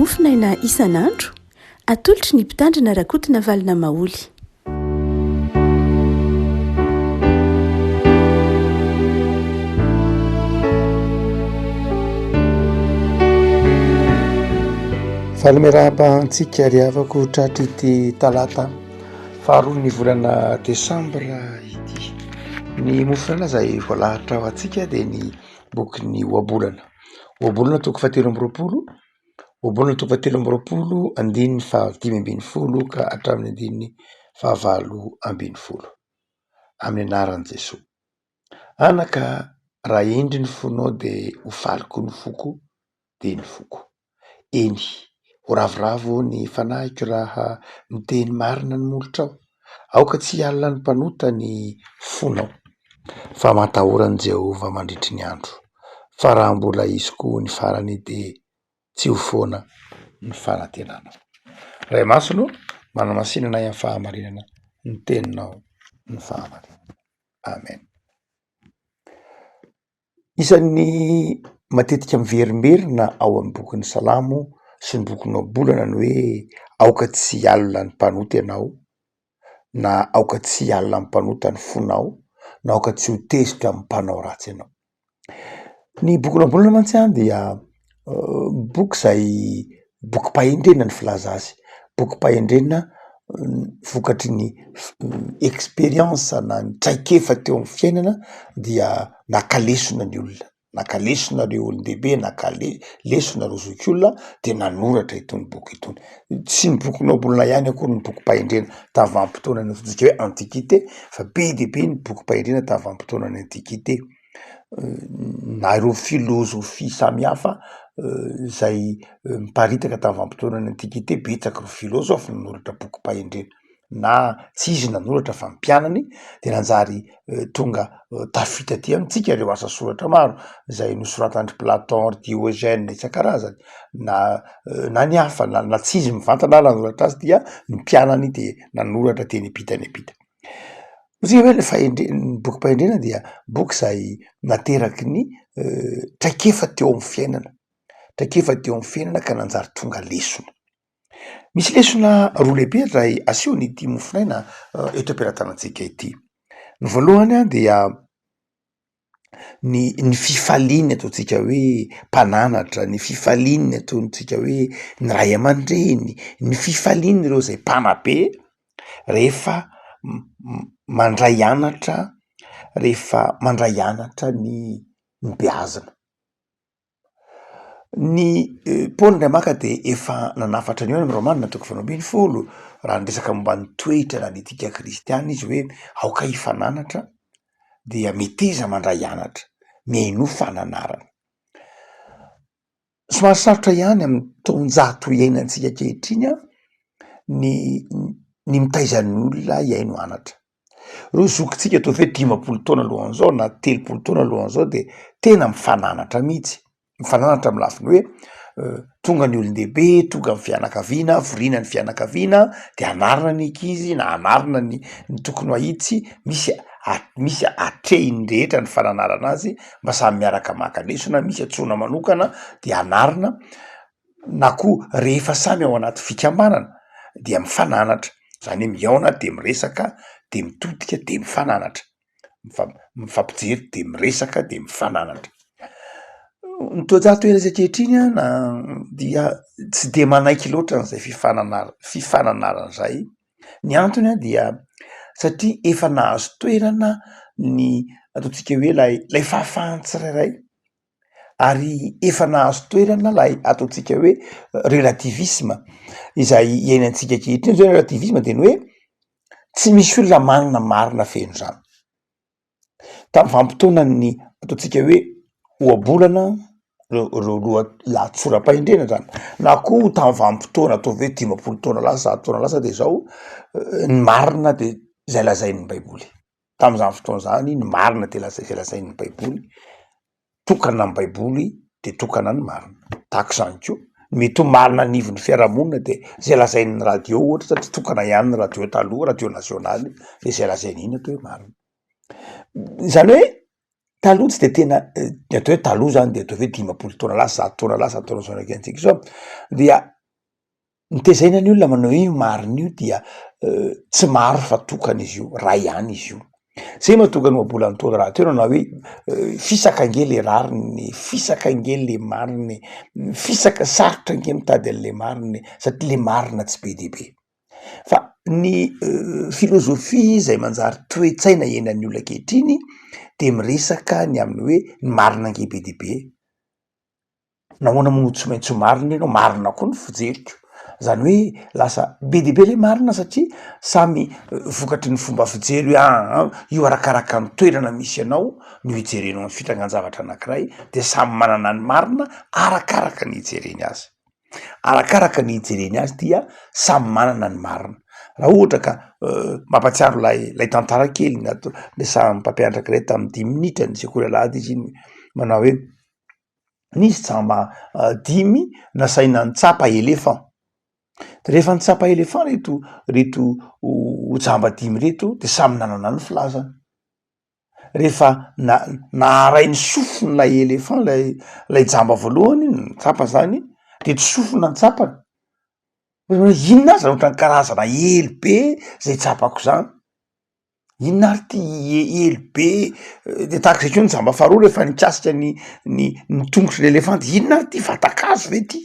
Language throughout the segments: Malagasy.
Mofonaina isan'andro, atolotry ny Mpitandrina Rakotonavalona Maholy. Faly miarahaba antsika ry havako tratry ity talata faharoa ny volana desambra ity. Ny mofonaina izay voalahatra ho antsika dia ny bokin'ny ohabolana. Ohabolana toko fahatelo amby roapolo, ohabolana toko fahatelo amby roapolo andininy fahadimy ambin'ny folo ka hatramin'ny andininy fahavalo ambin'ny folo. Amin'ny anaran'i Jesoa. Anaka, raha hendry ny fonao dia ho faly koa ny foko, dia ny foko. Eny, ho ravoravo ny fanahiko raha miteny marina ny molotrao. Aoka tsy hialona ny mpanota ny fonao, fa matahora an'i Jehovah mandritry ny andro, fa raha mbola hisy koa ny farany dia tsy ho foana ny fanantenanao. Ray Masina ô, manamasina anay amin'ny fahamarinana, ny teninao no fahamarinana. Amen. Isan'ny matetika miverimberina ao amin'ny bokin'ny Salamo sy ny bokin'ny Ohabolana ny hoe aoka tsy hialona ny mpanota ianao, na aoka tsy hialona ny mpanota ny fonao, na aoka tsy ho tezitra amin'ny mpanao ratsy ianao. Ny bokin'ny Ohabolana mantsy an dia boky izay bokim-pahendrena ny filaza azy, bokim-pahendrena vokatry ny expérience na ny traikefa teo amin'ny fiainana dia naka lesona ny olona, naka lesona reo olon-dehibe, naka le- lesona reo zokiolona de nanoratra itony boky itony. Tsy ny bokin'ny Ohabolana ihany akory ny bokim-pahendrena tamin'ny vanim-potoana ny antsointsika hoe antiquité fa be dia be ny bokim-pahendrena tamin'ny vanim-potoanan'ny antiquité. Na ireo filôzôfia samihafa izay miparitaka tamin'ny vanim-potoanan'ny antiquité, betsaka ireo filôzôfa nanoratra bokim-pahendrena na tsy izy nanoratra fa ny mpianany de nanjary tonga tafita aty amintsika ireo asa soratra maro izay nosoratan-dry Platon, ry Diogène isan-karazany na na ny hafa na na tsy izy mivantana ary nanoratra azy dia ny mpianany de nanoratra teny am-pita any am-pita. Satria hoe le fahendre- ny bokim-pahendrena dia boky izay nateraky ny traikefa teo amin'ny fiainana, traikefa teo amin'ny fiainana ka nanjary tonga lesona. Misy lesona roa lehibe izay asehon'ity mofonaina eto am-pelatanantsika ity. Ny voalohany a dia ny ny fifaliany ataontsika hoe mpananatra, ny fifaliany ataontsika hoe ny ray aman-dreny, ny fifalian'ireo izay mpanabe rehefa mandray anatra, rehefa mandray anatra ny ny beazina. Ny Paoly Andriamaka dia efa nanafatra an'io any amin'ny Romana toko faharoa ambin'ny folo raha niresaka momba ny toetra na ny etika kristiana izy hoe aoka hifananatra dia meteza mandray anatra, mihainoa fananarana. Somary sarotra ihany amin'ny taonjato iainantsika ankehitriny an, ny ny mitaiza ny olona hihaino anatra. Reo zokintsika ataovy hoe 50 taona alohan'izao na 30 taona alohan'izao de tena mifananatra mihitsy, mifananatra amy lafiny hoe tonga ny olon-dehibe, tonga ny fianakaviana, vorina ny fianakaviana de anarina ny ankizy na anarina ny ny tokony ho ahitsy, misy a- misy atrehin'ny rehetra ny fananarana azy mba samy miaraka maka lesona, misy antsoina manokana de anarina. na koa rehefa samy ao anaty fikambanana dia mifananatra, zany hoe mihaona de miresaka de mitodika de mifananatra, mifa- mifampijery de miresaka de mifananatra. Ny taonjato iainantsika ankehitriny an na dia tsy de manaiky loatra an'izay fifanana- fifananarana zay, ny antony an dia satria efa nahazo toerana ny ataontsika hoe lay lay fahafahan'ny tsirairay ary efa nahazo toerana lay ataontsika hoe relativisme izay iainantsika ankehitriny zao. Relativisme de ny hoe tsy misy olona manana marina feno zany. Tamin'ny vanim-potoanan'ny ataontsika hoe ohabolana reo reo loha lahatsoram-pahendrena zany na koa tamin'ny vanim-potoana ataovy hoe 50 taona lasa, 100 taona lasa de zao ny marina de zay lazain'ny baiboly. Tamin'izany fotoana izany ny marina de lazai- zay lazain'ny baiboly, tokana ny baiboly de tokana ny marina, tahaka izany koa mety ho marina anivon'ny fiarahamonina de zay lazain'ny radio ohatra satria tokana ihany ny radio taloha, radio nasionaly de zay lazainy iny atao hoe marina, zany hoe taloha tsy de tena ny atao hoe taloha zany de ataovy hoe 50 taona lasa, 100 taona lasa, taona zao antsika zao dia. Ny tezaina ny olona manao hoe io marina io dia tsy maro fa tokana izy io, ray ihany izy io. Zay mahatonga ny ohabolana Ntaolo rahateo nanao hoe fisaka ange le rariny e, fisaka ange le marina e, fisaka, sarotra ange mitady an'le marina e, satria le marina tsy be dia be. Fa ny filôzôfia izay manjary toe-tsaina iainan'ny olona ankehitriny de miresaka ny amin'ny hoe ny marina ange be dia be. Nahoana moa no tsy maintsy ho marina ianao? Marina koa ny fijeriko. Zany hoe lasa be dia be le marina satria samy vokatry ny fomba fijery hoe aa io arakaraka ny toerana misy anao no ijerenao ny fitrangan-javatra anankiray de samy manana ny marina arakaraka ny ijereny azy. Arakaraka ny ijereny azy dia samy manana ny marina. Raha ohatra ka mampahatsiaro ilay ilay tantara kely nato- resahan'ny mpampianatra anankiray tamin'ny dimy minitra ny sekoly alahady izy iny manao hoe. Nisy jamba dimy nasaina nitsapa éléphant, de rehefa nitsapa éléphant reto reto jamba dimy reto de samy nanana ny filazany, rehefa na- naharay ny sofin'ilay éléphant lay lay jamba voalohany nitsapa zany de tsy sofina ny tsapany, hoe inona aza ohatran'ny karazana elo be zay tsapako zany. Inona ary ty elo be de tahak'izay koa ny jamba faharoa rehefa nikasika ny ny ny tongotry ny elefanta, inona ary ty vatan-kazo ve ty?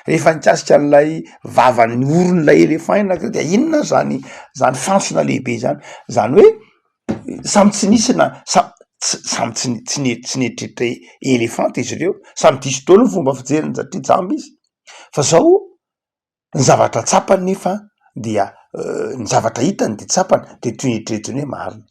Rehefa nikasika an'ilay vavan'ny oron'ilay elefant iny nareo de inona zany zany fantsona lehibe zany, zany hoe samy tsy nisy na sa- ts- samy tsy ni- tsy ni- tsy nieritreritra elefanta izy ireo, samy diso daholo ny fomba fijeriny satria jamba izy, fa zao Ny zavatra tsapany nefa dia ny zavatra hitany de tsapany de toy ny eritreretiny hoe marina.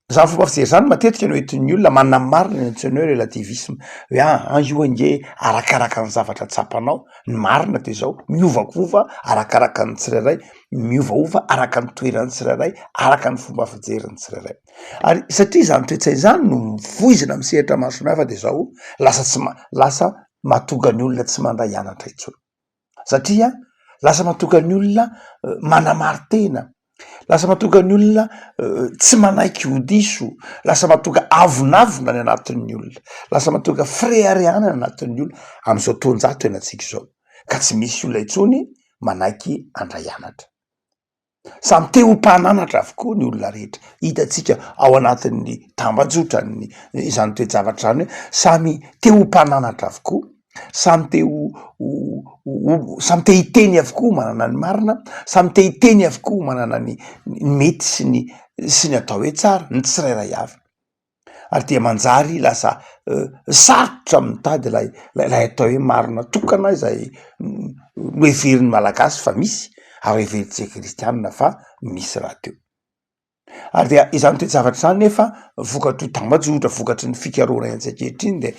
Zany fomba fijery zany matetika no entin'ny olona manamarina ny antsoina hoe relativisme hoe aa io ange arakaraka ny zavatra tsapanao, ny marina de zao, miovaova arakaraka ny tsirairay, miovaova araka ny toeran'ny tsirairay, araka ny fomba fijerin'ny tsirairay. Ary satria zany toe-tsaina zany no voizina amin'ny sehatra maro samihafa de zao lasa tsy ma- lasa mahatonga ny olona tsy mandray anatra intsony. Satria lasa mahatonga ny olona manamari-tena, lasa mahatonga ny olona tsy manaiky ho diso, lasa mahatonga avonavona ny anatin'ny olona, lasa mahatonga fireharehana ny anatin'ny olona am'izao taonjato iainantsika izao, ka tsy misy olona intsony manaiky handray anatra. Samy te ho mpananatra avokoa ny olona rehetra. Hitantsika ao anatin'ny tambajotran'ny izany toe-javatra izany hoe samy te ho mpananatra avokoa, samy te ho ho samy te hiteny avokoa manana ny marina, samy te hiteny avokoa manana ny ny mety sy ny sy ny atao hoe tsara, ny tsirairay avy. Ary dia manjary lasa sarotra mitady ilay ilay atao hoe marina tokana izay noheverin'ny Malagasy fa misy ary heverintsika kristianina fa misy rahateo. Ary dia izany toe-javatra izany nefa vokatr'io tambajotra, vokatry ny fikarohana iainantsika ankehitriny de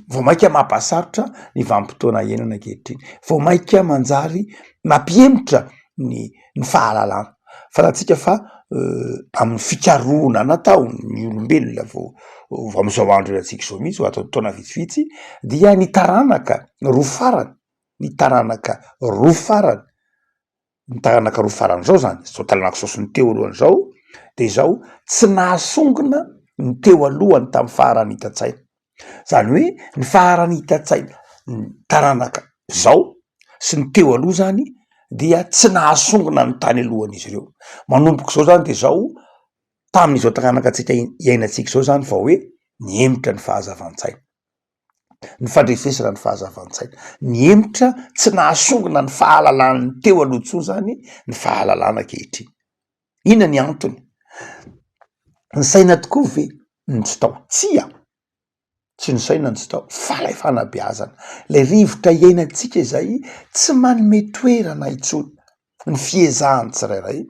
vao mainka mampasarotra ny vanim-potoana iainana ankehitriny, vao mainka manjary mampihemotra ny ny fahalalana. Fantatsika fa amin'ny fikarohana natao ny olombelona vao vao amin'izao andro iainantsika izao mihitsy, vao ato taona vitsivitsy dia ny taranaka roa farany, ny taranaka roa farany, ny taranaka roa farany zao zany, zao taranaka zao sy ny teo alohany zao de izao tsy nahasongona ny teo alohany tamin'ny faharanitan-tsaina. Zany hoe ny faharanitan-tsaina ny taranaka zao sy ny teo aloha zany dia tsy nahasongona ny tany alohan'izy ireo. Manomboka izao zany de zao, tamin'izao taranaka antsika iainantsika izao zany vao hoe nihemotra ny fahazavan-tsaina, ny fandrefesana ny fahazavan-tsaina. Nihemotra tsy nahasongona ny fahalalan'ny teo aloha intsony zany ny fahalalana ankehitriny. Inona ny antony? Ny saina tokoa ve no tsy tao? Tsia, tsy ny saina no tsy tao fa lay fanabeazana, lay rivotra iainantsika izay tsy manome toerana intsony ny fiezahan'ny tsirairay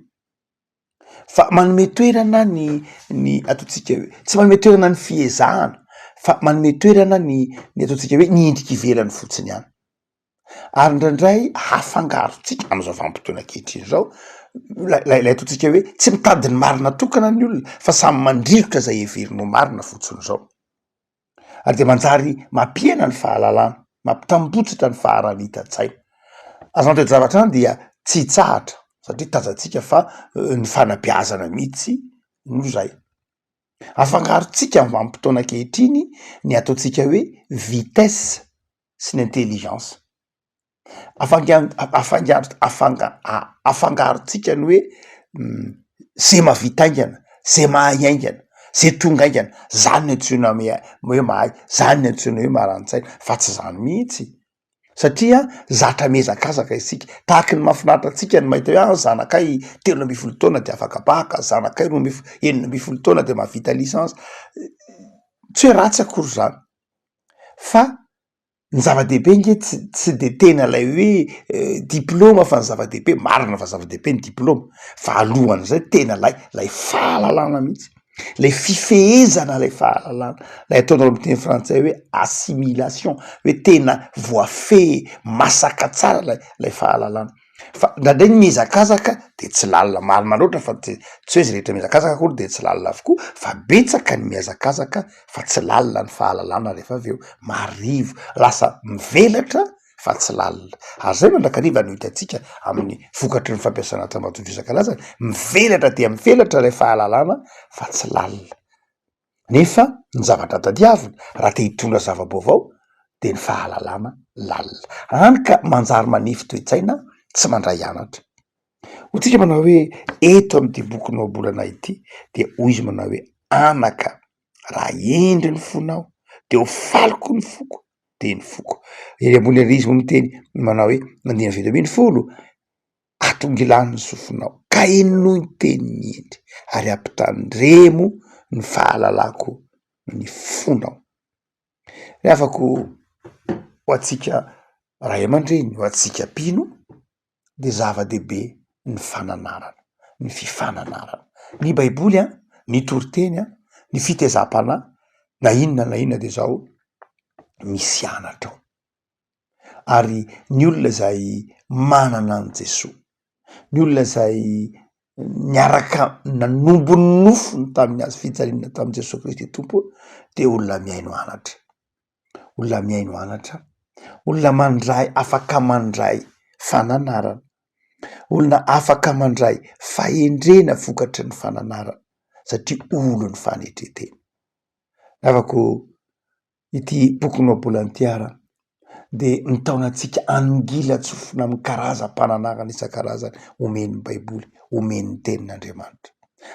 fa manome toerana ny ny ataontsika hoe tsy manome toerana ny fiezahana fa manome toerana ny ny ataontsika hoe ny endrika ivelany fotsiny ihany. Ary indraindray hafangarontsika amin'izao vanim-potoana ankehitriny izao, ilay ilay ilay ataontsika hoe tsy mitady ny marina tokana ny olona fa samy mandrirotra izay heveriny ho marina fotsiny izao. Ary dia manjary mampihena ny fahalalana, mampitambotsitra ny faharanitan-tsaina. Ary izany toe-javatra izany dia tsy hitsahatra satria tazantsika fa ny fanabeazana mihitsy no izay. Afangarontsika amin'ny vanim-potoana ankehitriny ny ataontsika hoe vitesse sy ny intelligence. Afangan- afanga- afangarontsika ny hoe ze mahavita haingana, ze mahay haingana, ze tonga haingana, zany no antsoina hoe mahay, zany no antsoina hoe marani-tsaina fa tsy zany mihitsy. Satria zatra mihazakazaka isika, tahaky ny mahafinaritra antsika ny mahita hoe ah zanakay 13 taona de afaka bacc, zanakay roa ambin'ny fo- 16 taona de mahavita licence, tsy hoe ratsy akory zany fa ny zava-dehibe nge tsy tsy de tena lay hoe diplôma fa ny zava-dehibe, marina fa zava-dehibe ny diplôma fa alohan'izay tena lay lay fahalalana mihitsy. Lay fifehezana lay fahalalana, lay ataonareo amin'ny teny frantsay hoe assimilation, hoe tena voafehy masaka tsara lay lay fahalalana, fa ndraindray ny mihazakazaka de tsy lalina, marina loatra fa tsy tsy hoe zay rehetra mihazakazaka akory de tsy lalina avokoa fa betsaka ny mihazakazaka fa tsy lalina ny fahalalana rehefa avy eo, marivo, lasa mivelatra fa tsy lalina. Ary zay mandrakariva no hitantsika amin'ny vokatry ny fampiasana tambajotra isan-karazany, mivelatra dia mivelatra ilay fahalalana fa tsy lalina. Nefa ny zavatra tadiavina raha te hitondra zava-baovao de ny fahalalana lalina. Hany ka manjary manefy toe-tsaina tsy mandray anatra. Hoy tsika manao hoe eto amin'ity bokin'ny ohabolana ity dia hoy izy manao hoe anaka raha hendry ny fonao de ho faly koa ny foko. dia ny foko. Ery ambony ery izy moa miteny manao hoe andininy 17, atongilano ny sofinao ka henoy ny tenin'ny hendry ary ampitandremo ny fahalalako ny fonao. Ry havako, ho antsika ray aman-dreny, ho antsika mpino dia zava-dehibe ny fananarana, ny fifananarana. Ny baiboly an, ny toriteny an, ny fitezam-panahy na inona na inona de zao misy anatra ao. Ary ny olona izay manana an'i Jesoa, ny olona izay niaraka nanombo ny nofony tamin'ny hazo fijaliana tamin'i Jesoa Kristy Tompo de olona mihaino anatra. Olona mihaino anatra, olona mandray afaka mandray fananarana, olona afaka mandray fahendrena vokatry ny fananarana satria olon'ny fanetren-tena. Havako ity bokin'ny ohabolana ity ary dia mitaona antsika hanongilan-tsofina amin'ny karazam-pananarana isan-karazany omen'ny baiboly, omen'ny tenin'Andriamanitra.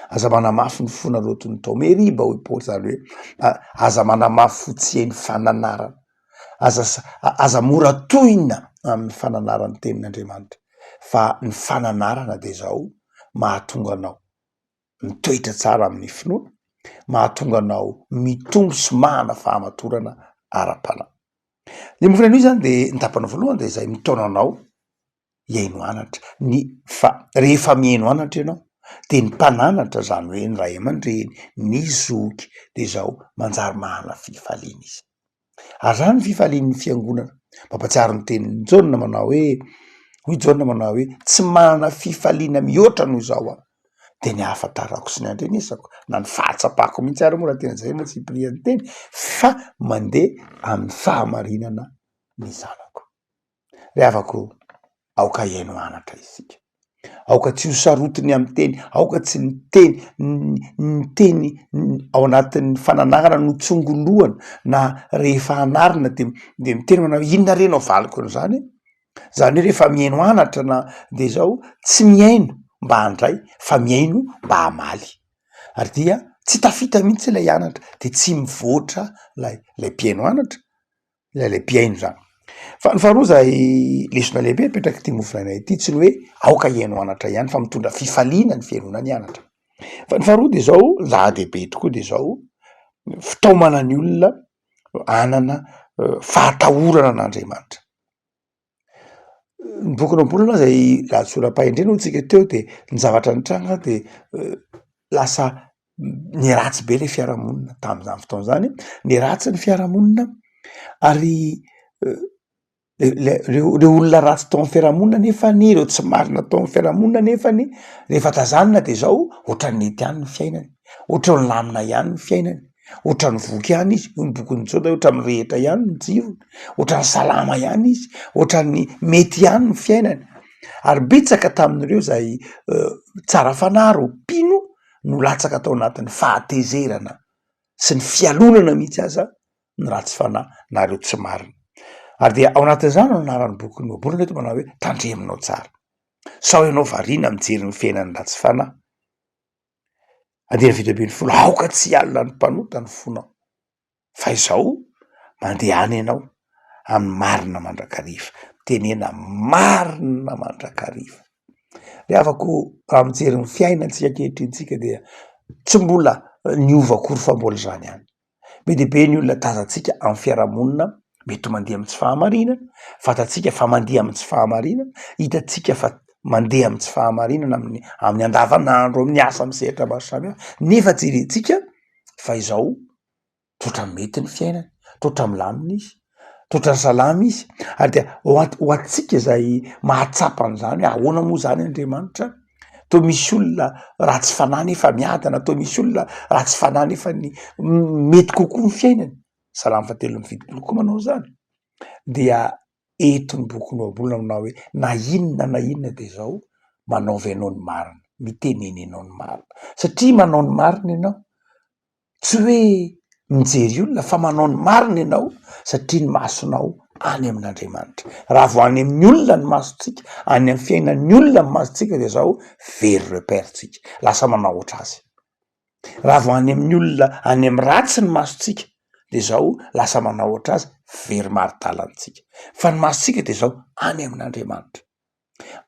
Aza manamafy ny fonareo toy ny tao Meriba hoy Paoly, izany hoe aza manamafy fo tsy haino fananarana, aza aza mora tohina amin'ny fananaran'ny tenin'Andriamanitra fa ny fananarana dia izao mahatonga anao mitoetra tsara amin'ny finoana, mahatonga anao mitombo sy manana fahamatorana ara-panahy. Ny mofona an'io zany de ny tapany voalohany de izay mitaona anao hihaino anatra, ny fa rehefa mihaino anatra ianao de ny mpananatra zany hoe ny ray aman-dreny, ny zoky de zao manjary manana fifaliana izy. Ary zany ny fifalian'ny fiangonana, mampatsiaro ny tenin'i Jaona manao hoe, hoy Jaona manao hoe tsy manana fifaliana mihoatra noho izao aho, de ny ahafantarako sy ny andrenesako na ny fahatsapako mihitsy ary moa raha tena zay moa tsy ipirian'ny teny fa mandeha amin'ny fahamarinana ny zanako. Ry havako, aoka hihaino anatra isika, aoka tsy ho sarotiny amin'ny teny, aoka tsy ny teny ny teny ao anatin'ny fananarana no tsongolohana na rehefa anarina de de miteny manao hoe inona re no avaliko an'izany e? Zany hoe rehefa mihaino anatra na de zao tsy mihaino mba handray fa mihaino mba hamaly, ary dia tsy tafita mihitsy ilay anatra de tsy mivoatra lay lay mpihaino anatra. Ilay ilay mpihaino izany. Fa ny faharoa izay lesona lehibe apetrak'ity mofonaina ity, tsy ny hoe aoka hihaino anatra ihany fa mitondra fifaliana ny fihainoana ny anatra. Fa ny faharoa de zao, zava-dehibe tokoa de zao, fitaomana ny olona hanana fahatahorana an'Andriamanitra. Ny bokin'ny ohabolana izay lahatsoram-pahendrena hoy tsika teo de ny zavatra nitranga de lasa niharatsy be le fiarahamonina tamin'izany fotoana izany, niharatsy ny fiarahamonina ary le- reo reo olona ratsy tao am'fiarahamonina nefany, ireo tsy marina tao am'fiarahamonina nefany rehefa tazanina de zao ohatran'ny nety ihany ny fiainany, ohatran'ny nilamina ihany ny fiainany. Ohatran'ny voky ihany izy, hoy ny bokin'i Jaona hoe ohatran'ny mirehitra ihany ny jirony, ohatran'ny salama ihany izy, ohatran'ny mety ihany ny fiainany. Ary betsaka tamin'ireo izay tsara fanahy, ireo mpino no latsaka tao anatin'ny fahatezerana sy ny fialonana mihitsy aza ny ratsy fanahy na ireo tsy marina. Ary dia ao anatin'izany no anaran'ny bokin'ny Ohabolana eto manao hoe tandremonao tsara. Sao ianao variana mijery ny fiainan'ny ratsy fanahy. Andininy 17, aoka tsy hialona ny mpanota ny fonao. Fa izao, mandehana ianao amin'ny marina mandrakariva. Mitenena marina mandrakariva. Ry havako, raha mijery ny fiainantsika ankehitriny tsika dia tsy mbola niova akory fa mbola izany ihany. Be dia be ny olona tazantsika amin'ny fiarahamonina mety ho mandeha amin'ny tsy fahamarinana, fantatsika fa mandeha amin'ny tsy fahamarinana, hitantsika fa mandeha amin'ny tsy fahamarinana amin'ny amin'ny andavanandro, amin'ny asa, amin'ny sehatra maro samihafa, nefa jerentsika fa izao toa ohatran'ny mety ny fiainany, toa ohatran'ny milamina izy, toa ohatran'ny salama izy, ary dia ho an- ho antsika izay mahatsapa an'izany hoe ahoana moa izany Andriamanitra? Toa misy olona ratsy fanahy nefa miadana, toa misy olona ratsy fanahy nefa ny mety kokoa ny fiainany, Salamo fahatelo amby 70 koa manao izany, dia eto ny bokin'ny Ohabolana manao hoe na inona na inona dia izao, manaova ianao ny marina, mitenena ianao ny marina, satria manao ny marina ianao, Tsy hoe mijery olona fa manao ny marina ianao satria ny masonao any amin'Andriamanitra. Raha vao any amin'ny olona ny masontsika, any amin'ny fiainan'ny olona ny masontsika dia zao very repère tsika, lasa manao ohatr'azy. Raha vao any amin'ny olona any amin'ny ratsy ny masontsika de zao lasa manao ohatr'azy, very mari-dalantsika. Fa ny masontsika de zao any amin'Andriamanitra.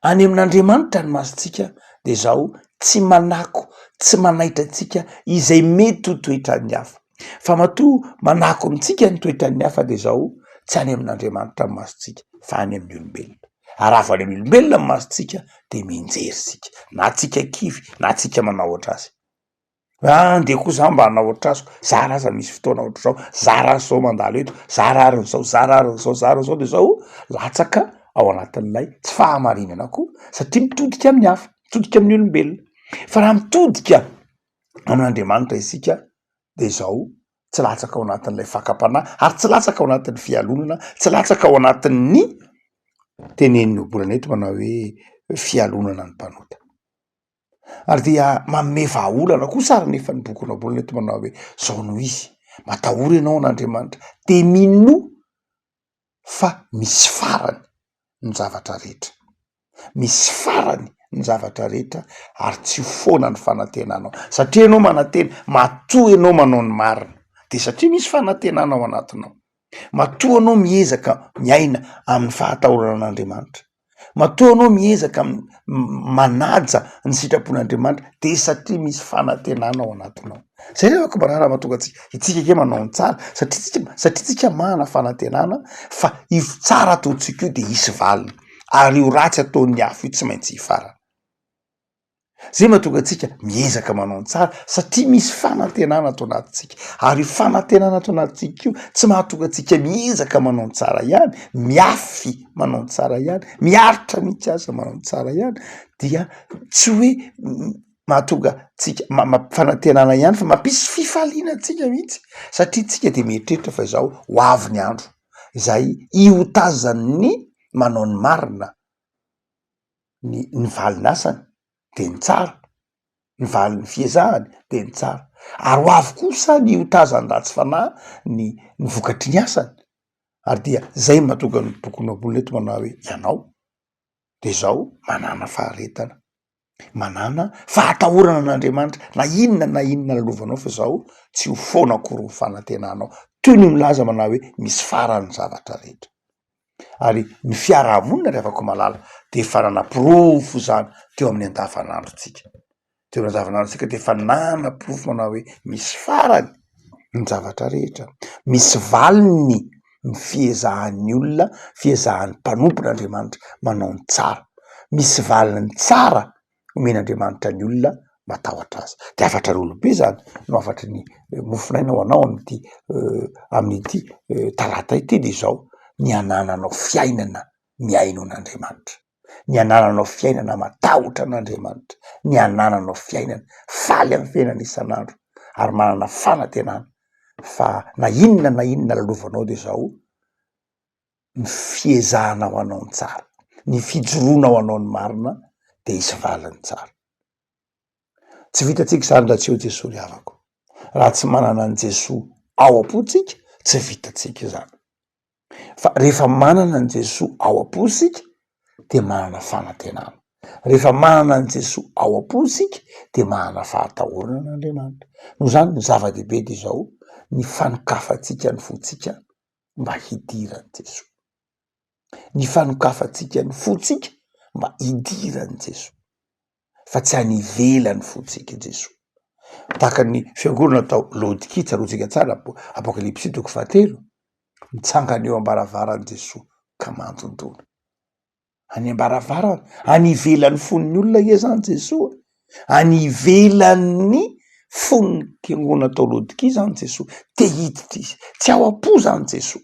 Any amin'Andriamanitra ny masontsika dia izao, tsy manako, tsy manaitra antsika izay mety ho toetran'ny hafa. Fa matoa manako amintsika ny toetran'ny hafa dia izao, tsy any amin'Andriamanitra ny masontsika fa any amin'ny olombelona. Ary raha vao any amin'ny olombelona ny masontsika dia mianjera isika, na tsika kivy na tsika manao ohatr'azy. Ah ndeha koa za mba hanao ohatr'azy, zara aza misy fotoana ohatr'izao, zara aza zao mandalo eto, zara ary zao, zara ary zao, zara zao, de zao latsaka ao anatin'ilay tsy fahamarinana koa satria mitodika amin'ny hafa, mitodika amin'ny olombelona, fa raha mitodika amin'Andriamanitra isika de zao tsy latsaka ao anatin'ilay fakam-panahy ary tsy latsaka ao anatin'ny fialonana, tsy latsaka ao anatin'ny tenenin'ny ohabolana eto manao hoe fialonana ny mpanota. Ary dia manome vahaolana kosa ary nefa ny boky Ohabolana eto manao hoe zao no izy, matahora ianao an'Andriamanitra de minoa fa misy farany ny zavatra rehetra, misy farany ny zavatra rehetra ary tsy ho foana ny fanantenanao satria ianao manantena, matoa ianao manao ny marina de satria misy fanantenana ao anatinao. Matoa anao miezaka miaina amin'ny fahatahorana an'Andriamanitra, matoa anao miezaka manaja ny sitrapon'Andriamanitra de satria misy fanantenana ao anatinao. Zay ry havako marary mahatonga antsika, itsika anie manao ny tsara satria tsika satria tsika manana fanantenana fa io tsara ataontsika io de hisy valiny ary io ratsy ataon'ny hafa io tsy maintsy hifarana. Zay mahatonga antsika miezaka manao ny tsara satria misy fanantenana ato anatintsika, ary io fanantenana ato anatintsika io tsy mahatonga antsika miezaka manao ny tsara ihany, miafy manao ny tsara ihany, miaritra mihitsy aza manao ny tsara ihany, dia tsy hoe mahatonga antsika ma- fanantenana ihany fa mampisy fifaliana antsika mihitsy satria tsika de mieritreritra fa izao ho avy ny andro izay hiotazan'ny manao ny marina. ny ny valin'asany de ny tsara, ny valin'ny fiezahany de ny tsara, ary ho avy kosa ny hotazan'ny ratsy fanahy ny ny vokatry ny asany, ary dia zay no mahatonga ny bokin'ny Ohabolana eto manao hoe ianao de zao manàna faharetana, manàna fahatahorana an'Andriamanitra na inona na inona lalovanao fa zao tsy ho foana akory ny fanantenanao, toy ny milaza manao hoe misy farany ny zavatra rehetra. Ary ny fiarahamonina ry havako malala dia efa nanaporofo izany teo amin'ny andavanandrontsika, teo amin'ny andavanandrontsika dia efa nanaporofo manao hoe misy farany ny zavatra rehetra, misy valiny ny fiezahan'ny olona, fiezahan'ny mpanompon'Andriamanitra manao ny tsara, misy valiny tsara omen'Andriamanitra ny olona matahotra azy. De hafatra roa be zany no hafatry ny mofonaina ho anao amin'ity amin'ity talata ity de izao, ny hanananao fiainana mihaino an'Andriamanitra, ny hanananao fiainana matahotra an'Andriamanitra, ny hanananao fiainana faly amin'ny fiainana isan'andro ary manana fanantenana fa na inona na inona lalovanao de izao, ny fiezahanao hanao ny tsara, ny fijoroanao hanao ny marina de hisy valiny tsara. Tsy vitantsika izany raha tsy eo Jesoa ry havako. Raha tsy manana an'i Jesoa ao am-pontsika, tsy vitantsika izany. Fa rehefa manana an'i Jesoa ao am-po isika dia manana fanantenana. Rehefa manana an'i Jesoa ao am-po isika dia manana fahatahorana an'Andriamanitra. Noho izany ny zava-dehibe dia izao, ny fanokafantsika ny fontsika mba hidiran'i Jesoa. Ny fanokafantsika ny fontsika mba hidiran'i Jesoa. Fa tsy any ivelan'ny fontsika i Jesoa. Tahaka ny fiangonana tao Laodikia, tsaroantsika tsara, Apokalypsy toko fahatelo, mitsangana eo am-baravaran'i Jesoa ka mandondona. Any am-baravarana, any ivelan'ny fon'ny olona anie zany Jesoa e, any ivelan'ny fon'ny fiangonana tao Laodikia zany Jesoa, te hiditra izy, tsy ao am-po zany Jesoa,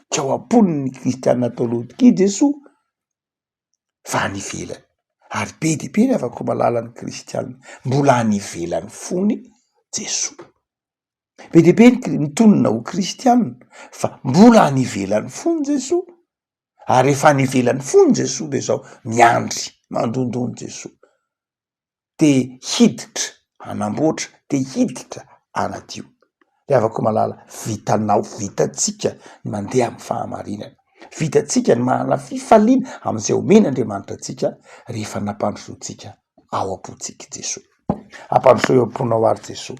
tsy ao am-pon'ny kristianina tao Laodikia Jesoa fa any ivelany, ary be dia be ny havako malala ny kristianina mbola any ivelan'ny fony Jesoa. Be dia be ny mitonona ho kristianina fa mbola any ivelan'ny fony Jesoa, ary rehefa any ivelan'ny fony Jesoa de zao miandry mandondona Jesoa, te hiditra hanamboatra, te hiditra hanadio. Ry havako malala, vitanao, vitantsika ny mandeha amin'ny fahamarinana, vitantsika ny manana fifaliana amin'izay omen'Andriamanitra antsika rehefa nampandrosoantsika ao am-pontsika Jesoa. Ampandrosoy eo am-ponao ary Jesoa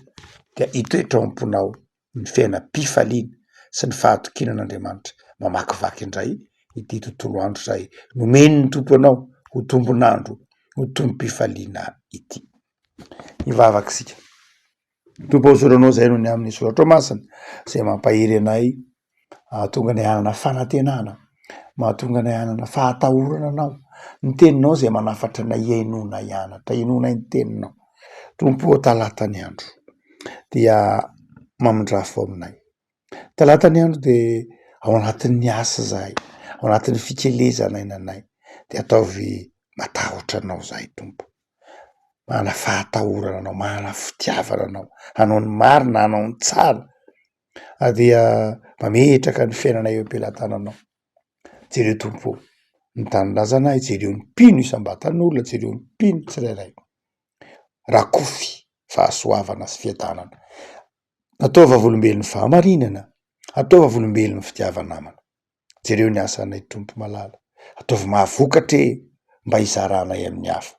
dia hitoetra ao am-ponao ny fiainam-pifaliana sy ny fahatokiana an'Andriamanitra mamakivaky indray ity tontolo andro izay nomen'ny Tompo anao ho tombon'andro, ho tombom-pifaliana ity. Hivavaka isika. Tompo ô, isaorana Anao izay noho ny amin'ny Soratra Masina izay mampahery anay, mahatonga anay hanana fanantenana, mahatonga anay hanana fahatahorana Anao, ny Teninao izay manafatra anay hihainoanay hianatra, hinoanay ny Teninao. Tompo ô, talata ny andro dia mamindrafo aminay. Talata ny andro dia ao anatin'ny asa izahay, ao anatin'ny fikelezana aina anay, dia ataovy matahotra Anao izahay Tompo. Manana fahatahorana Anao, manana fitiavana Anao, hanao ny marina, hanao ny tsara, ary dia mametraka ny fiainanay eo am-pelatananao. Jereo Tompo ô, ny tanindrazanay, jereo ny mpino isam-batan'olona, jereo ny mpino tsirairay. Rakofy fahasoavana sy fiadanana. Ataovy vavolombelon'ny fahamarinana, ataovy vavolombelon'ny fitiava-namana. Jereo ny asanay Tompo malala, ataovy mahavokatra e, mba hizaranay amin'ny hafa.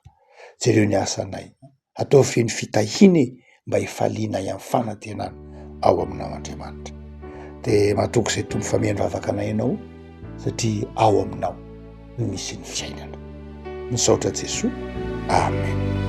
Jereo ny asanay, ataovy feno fitahiana e, mba hifalianay amin'ny fanantenana ao aminao Andriamanitra. Dia matoky izay Tompo fa mihaino vavaka anay Ianao satria ao aminao no misy ny fiainana. Misaotra Jesoa. Amen.